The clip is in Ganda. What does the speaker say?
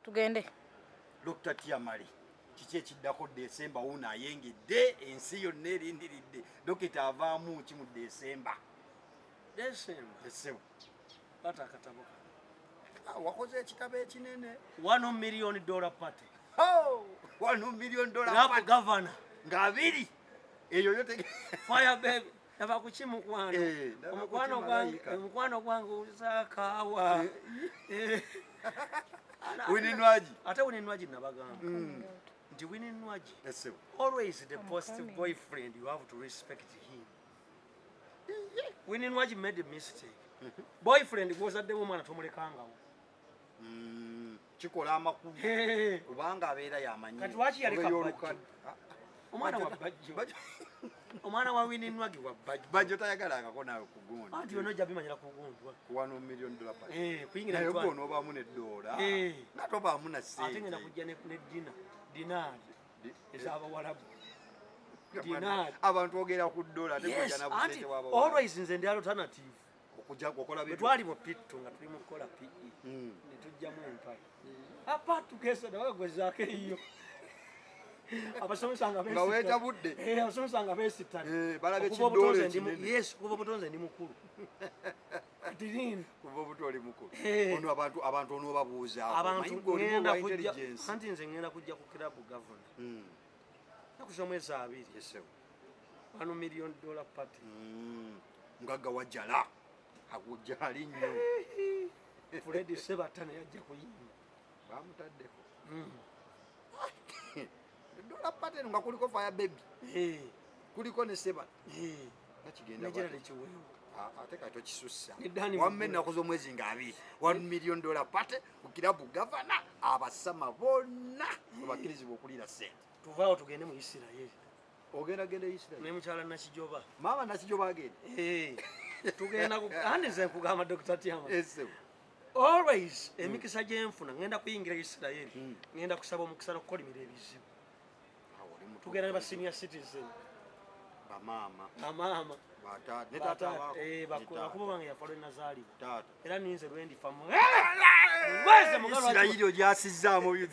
Tugende. Dr. Tiamali, kiki ekiddako Desemba? Wuuno ayengedde, ensi yonna erindiridde. Dokita avaamu ki mu Desemba? Desemba? Esebo. Bata akatabo kano. Ah, wakoze ekitabo ekinene. $1 million party. Oh, $1 million Rap party. Governor. Ng'abiri eyo yo Fire baby. Nava kuki, mukwano? Eh, ndaba Omukwano kuki, gwange, malayika. omukwano gwange ozaakaawa. Eh. Winnie Nwagi. Ate Winnie Nwagi nabagamba nti Winnie Nwagi, Esebo. always the post coming. boyfriend, you have to respect him. Winnie Nwagi made a mistake. Boyfriend gwozaddemu omwana tomulekangawo. Kikola amakulu Hey. kubanga abeera yamanyi. Kati lwaki yaleka Obeera Bajjo? Omwana wa Bajjo, omwana wa Winnie Nwagi wa Bajjo. Bajjo tayagalangako naawe kugundi. Anti yonna ojja bimanyira kugundwa. Ku $1 million party. Eh, kuyingira Naye mitwalo. gwe onoobaamu n'eddoola Eh. nga tobaamu na Ate ngenda ssente. kujja ne dina dinaari ez'abawalabu, dinaari. Abantu ogera ku ddoola, ate Yes, kujja na anti busente bw'abawalabu. always nze ndi alternative. Okujja okola Bwe bintu. twali mu P2 nga tuli mu kukola PE, ne tujjamu empale apa tugesa nabagwezaako eyo, abasomesa nga Nga weetabudde. Eh, abasomesa nga beesittana. Eh, balabye Okuva kiddoole obutonze ndi ekinene. Yes, okuva obutonze ndi mukulu. Kati lini? Kuva obuto oli mukulu. Eh. Ono abantu onoobabuuzaako. Abantu Omanyi gwe olimu ngenda obwa kujja intelligence. Anti nze ngenda kujja ku Club Governor naku z'omwezi 20. Yes, sir. $1 million party. Mugagga wajjala akujjali nnyo. Fred Sebatta naye ajja kuyimba. Bamutaddeko dollar party eno nga kuliko Fire Baby, Eh, kuliko ne Sebatta. eh, Nga kigenda ne Gerald bw'ati. Kiweewa. Ah, ate kati tokisussa. Ne Danny Wamma Mugula. ennaku z'omwezi nga 20, $1 million party ku Club Governor, abasama bonna webakkirizibwa okuliira ssente. Tuvaawo tugende mu Isirayiri. Ogenda genda Isirairi? Ne mukyala Nakijoba. Maama Nakijoba agenda? Eh, tugenda andi nze nkugamba, Dr. Tiama, Esebo. always emikisa gyenfuna, ngenda kuyingira Isirayiri, ngenda kusaba omukisa n'okukolimira ebizibu. Awo oli mutuufu. Tugenda ne ba senior citizen. Bamaama. Bamaama. Bataata ne taata waako. Ne taata. Bakuba wange yafa lwe nazaalibwa. Taata. Era ninze lwendifa. Isirayiri ogyasizzaamu.